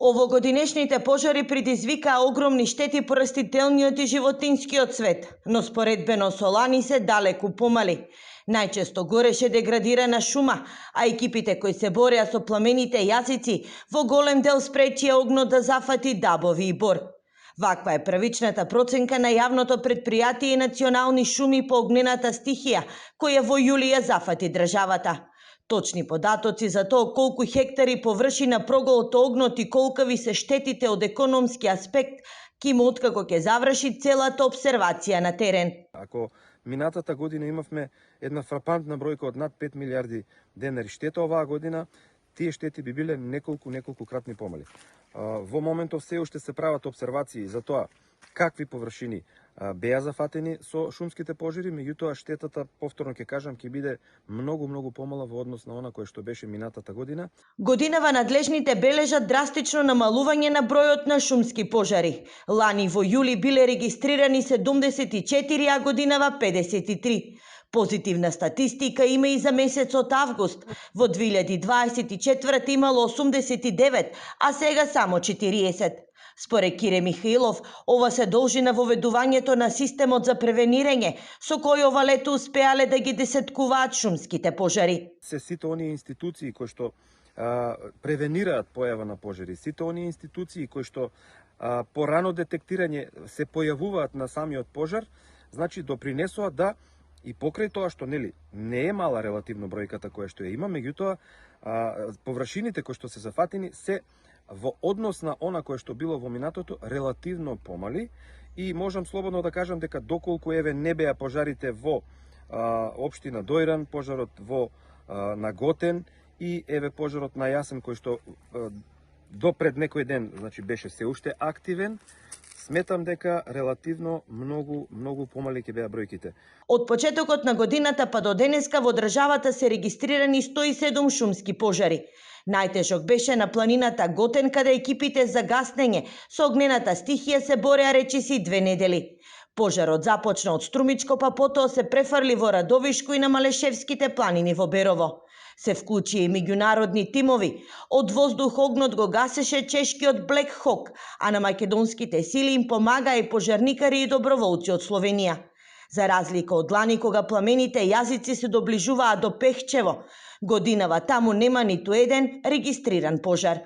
Овогодинешните пожари предизвикаа огромни штети по растителниот и животинскиот свет, но споредбено со лани се далеку помали. Најчесто гореше деградирана шума, а екипите кои се бореа со пламените јазици во голем дел спречија огнот да зафати дабови и бор. Ваква е првичната проценка на јавното предпријатие Национални шуми по огнената стихија, која во јули ја зафати државата. Точни податоци за тоа колку хектари површина проголто огнот и колкави се штетите од економски аспект ќе има откако ќе заврши целата обсервација на терен. Ако минатата година имавме една фрапантна бројка од над 5 милиарди денари штета, оваа година тие штети би биле неколку кратни помали. Во моментов се уште се прават обсервации за тоа какви површини беа зафатени со шумските пожари, меѓутоа штетата, повторно ќе кажам, ќе биде многу помала во однос на она кое што беше минатата година. Годинава надлежните бележат драстично намалување на бројот на шумски пожари. Лани во јули биле регистрирани 74, а годинава 53. Позитивна статистика има и за месецот август. Во 2024 имало 89, а сега само 40. Според Кире Михаилов, ова се должи на воведувањето на системот за превенирање, со кој ова лето успеале да ги десеткуваат шумските пожари. Сите оние институции кои што превенираат појава на пожари, сите оние институции кои што порано детектирање се појавуваат на самиот пожар, значи допринесоа да и покрај тоа што не е мала релативно бројката која што ја има, меѓутоа површините кои што се зафатени се во однос на она кое што било во минатото релативно помали и можам слободно да кажам дека доколку не беа пожарите во општина Дојран, пожарот во на Готен и пожарот на Јасен кој што до пред некој ден значи беше се уште активен, сметам дека релативно многу помали ќе беа бројките. Од почетокот на годината па до денеска во државата се регистрирани 107 шумски пожари. Најтежок беше на планината Готен, каде екипите за гаснење со огнената стихија се бореа речиси 2 недели. Пожарот започна од Струмичко, па потоа се префрли во Радовишко и на Малешевските планини во Берово. Се вклучи и меѓународни тимови. Од воздух огнот го гасеше чешкиот Black Hawk, а на македонските сили им помагаа и пожарникари и доброволци од Словенија. За разлика од лани кога пламените јазици се доближуваат до Пехчево, годинава таму нема ниту еден регистриран пожар.